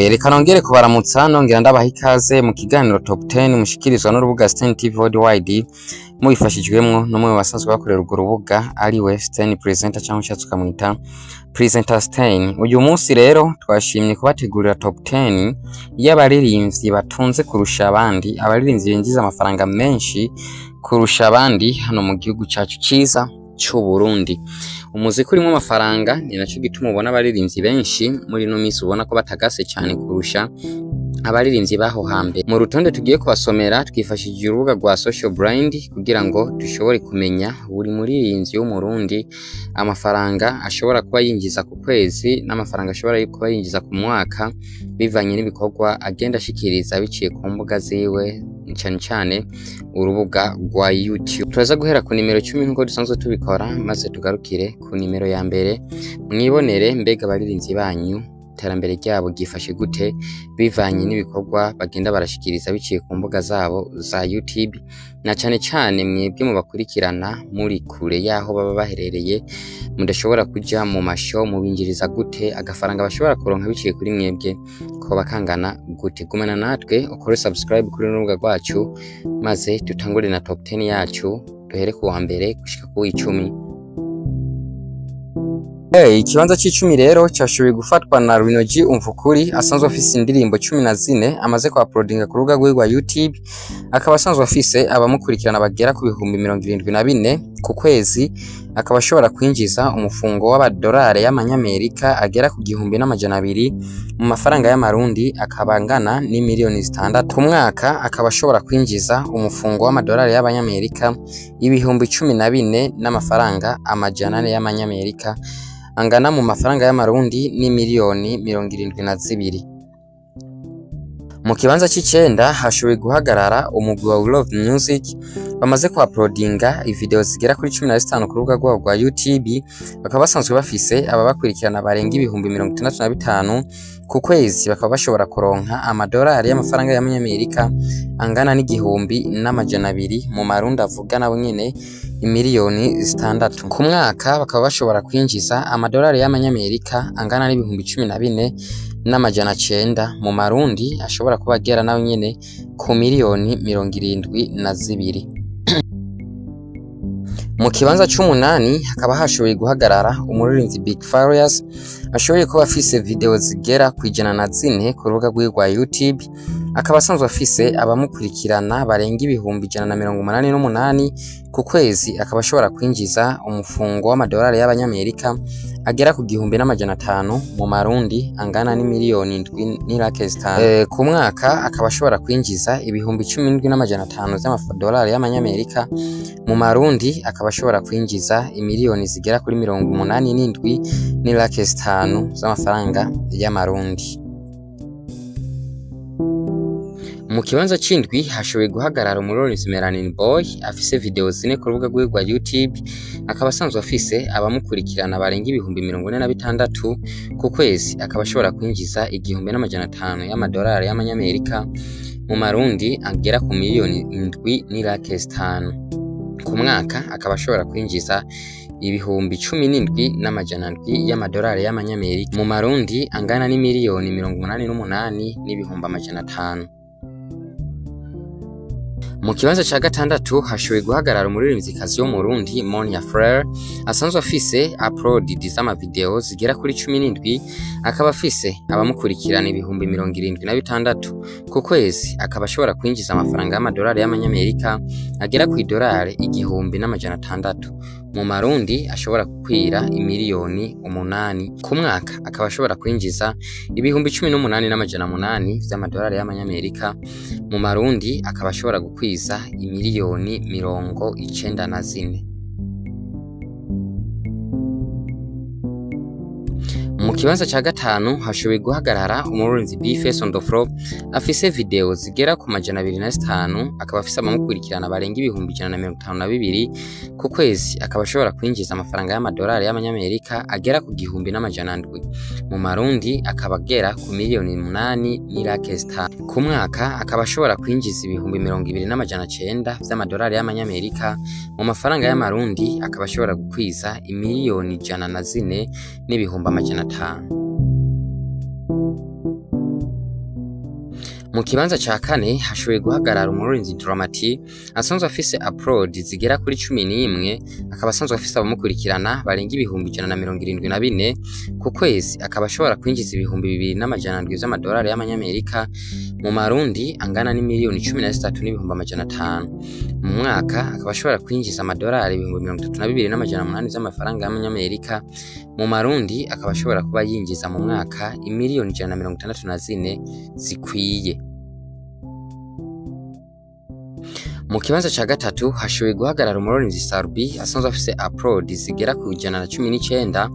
Reka nongere kubaramutsa, nongera ndabaha ikaze mu kiganiro Top 10 mushikirizwa n'urubuga Sten TV Worldwide, mubifashijwemwo n'umwe mu basanzwe bakorera urwo rubuga, ariwe Sten Presenter, cyangwa ushatse ukamwita Presenter Sten. Uyu munsi rero twashimye kubategurira Top 10 y'abaririmbyi batunze kurusha abandi, abaririmbyi binjiza amafaranga menshi kurusha abandi hano mu gihugu cyacu ciza c'u Burundi. Umuziki urimwo amafaranga, ni naco gituma ubona abaririmbyi benshi muri ino minsi ubona ko batagase cyane kurusha abaririmbyi baho hambere. Mu rutonde tugiye kubasomera, twifashishije urubuga rwa Social Blind kugira ngo dushobore kumenya buri muririmbyi w'Umurundi amafaranga ashobora kuba yinjiza ku kwezi n'amafaranga ashobora kuba yinjiza ku mwaka, bivanye n'ibikorwa agenda ashikiriza biciye ku mbuga ziwe, cane cane urubuga rwa YouTube. Turaza guhera ku nimero 10 nk'uko dusanzwe tubikora, maze tugarukire ku nimero ya mbere, mwibonere mbega abaririmbyi banyu iterambere ryabo ryifashe gute bivanye n'ibikorwa bagenda barashikiriza biciye ku mbuga zabo za YouTube, na cane cane mwebwe mubakurikirana muri kure y'aho baba baherereye, mudashobora kuja mu ma show. Mubinjiriza gute? Agafaranga bashobora kuronka biciye kuri mwebwe koba kangana gute? Gumana natwe, ukore subscribe kuri rubuga rwacu, maze dutangure na top 10 yacu, duhere ku wa mbere gushika ku 10. Hey, ikibanza c'icumi rero cashoboye gufatwa na Rinoji Umvukuri, asanzwe afise indirimbo 14 amaze ku uploadinga ku rubuga rwe rwa YouTube, akaba asanzwe afise abamukurikirana bagera ku 74,000 ku kwezi, akaba ashobora kwinjiza umufungo w'amadolari y'amanyamerika agera ku 1200, mu mafaranga y'Amarundi akaba angana n'imiliyoni 6. Ku mwaka akaba ashobora kwinjiza umufungo w'amadolari y'Abanyamerika 14,400 y'Amanyamerika, angana mu mafaranga y'Amarundi n'imiliyoni 72. Mu kibanza c'icenda hashoboye guhagarara umugwi wa We Love Music, bamaze ku uploadinga ivideo zigera kuri 15 ku rubuga rwabo rwa YouTube, bakaba basanzwe bafise ababakurikirana barenga 65,000 ku kwezi, bakaba bashobora kuronka amadolari y'amafaranga y'Amanyamerika angana n'1200, mu Marundi avuga nabo nyene imiliyoni 6. Ku mwaka bakaba bashobora kwinjiza amadolari y'Amanyamerika angana n'14,900, mu Marundi ashobora kuba agera nawe nyene ku miliyoni 72. Mu kibanza c'umunani hakaba hashoboye guhagarara umuririmbyi Big Farious, ashoboye kuba afise video zigera ku 104 ku rubuga rwiwe rwa YouTube, akaba asanzwe afise abamukurikirana barenga 188,000 ku kwezi, akaba ashobora kwinjiza umufungo w'amadolari y'Abanyamerika agera ku 1500, mu Marundi angana n'imiliyoni 7 n'irake 5. Ku mwaka akaba ashobora kwinjiza 17,500 z'amadolari y'Amanyamerika, mu Marundi akaba ashobora kwinjiza imiliyoni zigera kuri 87 n'irake 5 z'amafaranga y'Amarundi. Mu kibanza c'indwi hashoboye guhagarara umuririmbyi Melanin Boy, afise video 4 ku rubuga rwiwe rwa YouTube, akaba asanzwe afise abamukurikirana barenga 46,000 ku kwezi, akaba ashobora kwinjiza 1500 y'amadolari y'Amanyamerika, mu Marundi agera ku miliyoni 7 n'irake 5. Ku mwaka akaba ashobora kwinjiza 17,700 y'amadolari y'Amanyamerika, mu Marundi angana n'imiliyoni 88,500,000. Mu kibanza ca gatandatu hashoboye guhagarara umuririmvyikazi wo mu Burundi Monia Fleur, asanzwe afise upload z'amavideo zigera kuri 17, akaba afise abamukurikirana 76,000 ku kwezi, akaba ashobora kwinjiza amafaranga y'amadolari y'Amanyamerika agera ku idolari 1600, mu Marundi ashobora gukwira imiliyoni 8. Ku mwaka akaba ashobora kwinjiza 18,800 vy'amadolari y'Amanyamerika, mu Marundi akaba ashobora gukwiza imiliyoni 94. Mu kibanza ca gatanu hashoboye guhagarara umuririmbyi Bface on the floor, afise video zigera ku 205, akaba afise abamukurikirana barenga 152,000 ku kwezi, akaba ashobora kwinjiza amafaranga y'amadolari y'Amanyamerika agera ku 1700, mu Marundi akaba agera ku miliyoni 8 n'irake 5. Ku mwaka akaba ashobora kwinjiza 20,900 vy'amadolari y'Amanyamerika, mu mafaranga y'Amarundi akaba ashobora gukwiza imiliyoni 104,500. Mu kibanza ca kane hashoboye guhagarara umuririmbyi Drama T, asanzwe afise upload zigera kuri 11, akaba asanzwe afise abamukurikirana barenga 174,000. Ku kwezi akaba ashobora kwinjiza 2700 vy'amadolari y'amanyamerika, mu marundi angana n'imiliyoni 13,500. Mu mwaka akaba ashobora kwinjiza amadolari 32,800 vy'amafaranga y'amanyamerika, mu marundi akaba ashobora kuba yinjiza mu mwaka imiliyoni 164 zikwiye. Mu kibanza ca gatatu hashoboye guhagarara umuririmbyi Sat-B, asanzwe afise upload zigera ku 119,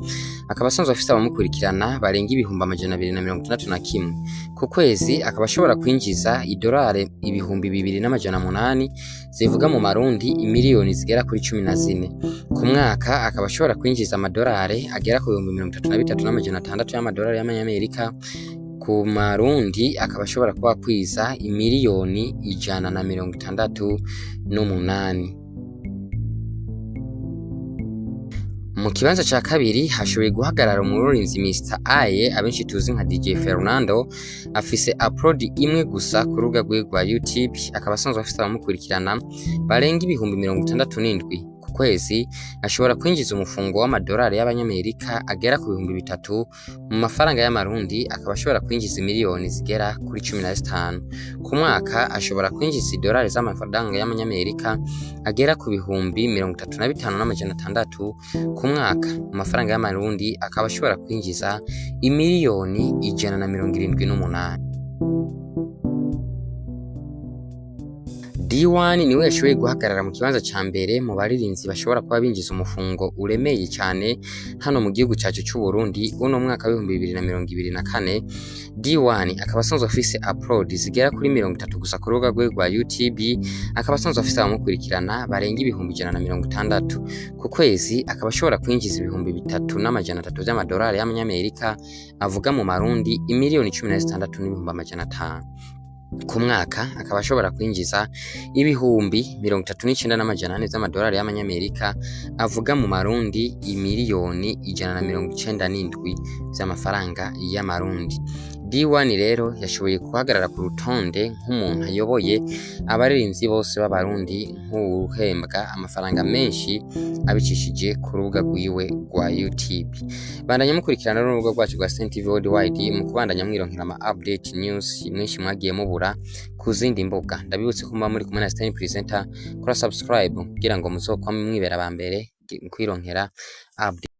akaba asanzwe afise abamukurikirana barenga 261,000. Ku kwezi akaba ashobora kwinjiza idolari 2800, zivuga mu marundi imiliyoni zigera kuri 14. Ku mwaka akaba ashobora kwinjiza amadolari agera ku 33,600 y'amadolari y'amanyamerika, ku marundi akaba ashobora kuba akwiza imiliyoni 168. Mu kibanza ca kabiri hashoboye guhagarara umuririmbyi Mr Aye, abenshi tuzi nka DJ Fernando, afise upload imwe gusa ku rubuga rwiwe rwa YouTube, akaba asanzwe afise abamukurikirana barenga 67,000. Ku kwezi ashobora kwinjiza umufungo w'amadolari y'abanyamerika agera ku 3000, mu mafaranga y'amarundi akaba ashobora kwinjiza imiliyoni zigera kuri 15. Ku mwaka ashobora kwinjiza idolari z'amafaranga y'amanyamerika agera ku 35,600. Ku mwaka mu mafaranga y'amarundi akaba ashobora kwinjiza imiliyoni 178. D1 niwe yashoboye guhagarara mu kibanza ca mbere mu baririmbyi bashobora kuba binjiza umufungo uremeye cyane hano mu gihugu cacu c'u Burundi uno mwaka w'2024. D1 akaba asanzwe afise upload zigera kuri 30 gusa ku rubuga rwe rwa YouTube, akaba asanzwe afise abamukurikirana barenga 160,000. Ku kwezi akaba ashobora kwinjiza 3300 vy'amadolari y'amanyamerika, avuga mu marundi imiliyoni 16,500. Ku mwaka akaba ashobora kwinjiza 39,400 vy'amadolari y'amanyamerika, avuga mu marundi imiliyoni 197 vy'amafaranga y'amarundi. D1 rero yashoboye guhagarara ku rutonde nk'umuntu ayoboye abaririmbyi bose b'abarundi nk'uwuhembwa amafaranga menshi abicishije ku rubuga rwiwe rwa YouTube. Bandanya mukurikirana n'urubuga rwacu rwa Saint TV Worldwide mu kubandanya mwironkera ama update news mwinshi mwagiye mubura ku zindi mbuga. Ndabibutse ko muba muri kumwe na Stan Presenter, kora subscribe kugira ngo muzokwame mwibera aba mbere kwironkera update.